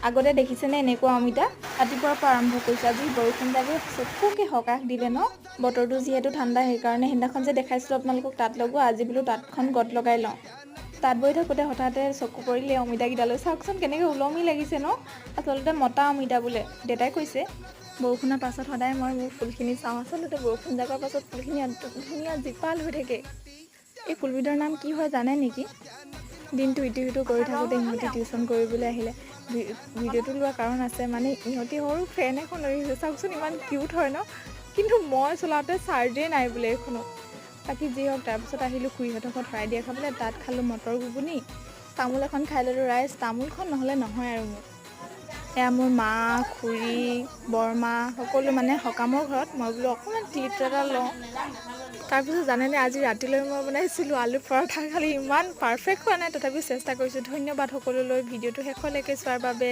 আগতে দেখিছেনে এনেকুৱা অমিতা? ৰাতিপুৱাৰ পৰা আৰম্ভ কৰিছোঁ। আজি বৰষুণ জাকে চকুকে সকাহ দিলে ন? বতৰটো যিহেতু ঠাণ্ডা, সেইকাৰণে সেইদিনাখন যে দেখাইছিলোঁ আপোনালোকক তাঁত লগোৱা, আজি বোলো তাঁতখন গত লগাই লওঁ। তাঁত বৈ থাকোঁতে হঠাতে চকু পৰিলে অমিতাকেইটালৈ। চাওকচোন, কেনেকৈ ওলমি লাগিছে ন? আচলতে মতা অমিতা বোলে, দেউতাই কৈছে। বৰষুণৰ পাছত সদায় মই মোৰ ফুলখিনি চাওঁ। আচলতে বৰষুণ জাকৰ পাছত ফুলখিনি ধুনীয়া জীপাল হৈ থাকে। এই ফুলবিধৰ নাম কি হয় জানে নেকি? দিনটো ইটো সিটো কৰি থাকোঁতে ইহঁতি টিউশ্যন কৰিবলৈ আহিলে। ভিডিঅ'টো লোৱাৰ কাৰণ আছে, মানে ইহঁতি সৰু ফেন এখন লৈ আহিছে। চাওকচোন, ইমান কিউট হয় ন? কিন্তু মই চলাওঁতে চাৰ্জেই নাই বোলে এইখনত। বাকী যি হওক, তাৰপিছত আহিলোঁ খুৰীহঁতৰ ঘৰত শৰাই দিয়া খাবলৈ। তাত খালোঁ মটৰ ঘুগুনি, তামোল এখন খাই ল'লোঁ ৰাইজ। তামোলখন নহ'লে নহয় আৰু মোৰ। এয়া মোৰ মা, খুৰী, বৰমা সকলো মানে সকামৰ ঘৰত। মই বোলো অকণমান ক্লিপ এটা লওঁ। তাৰপিছত জানেনে, আজি ৰাতিলৈ মই বনাইছিলোঁ আলু পৰঠা। খালি ইমান পাৰফেক্ট হোৱা নাই, তথাপিও চেষ্টা কৰিছোঁ। ধন্যবাদ সকলোলৈ ভিডিঅ'টো শেষলৈকে চোৱাৰ বাবে।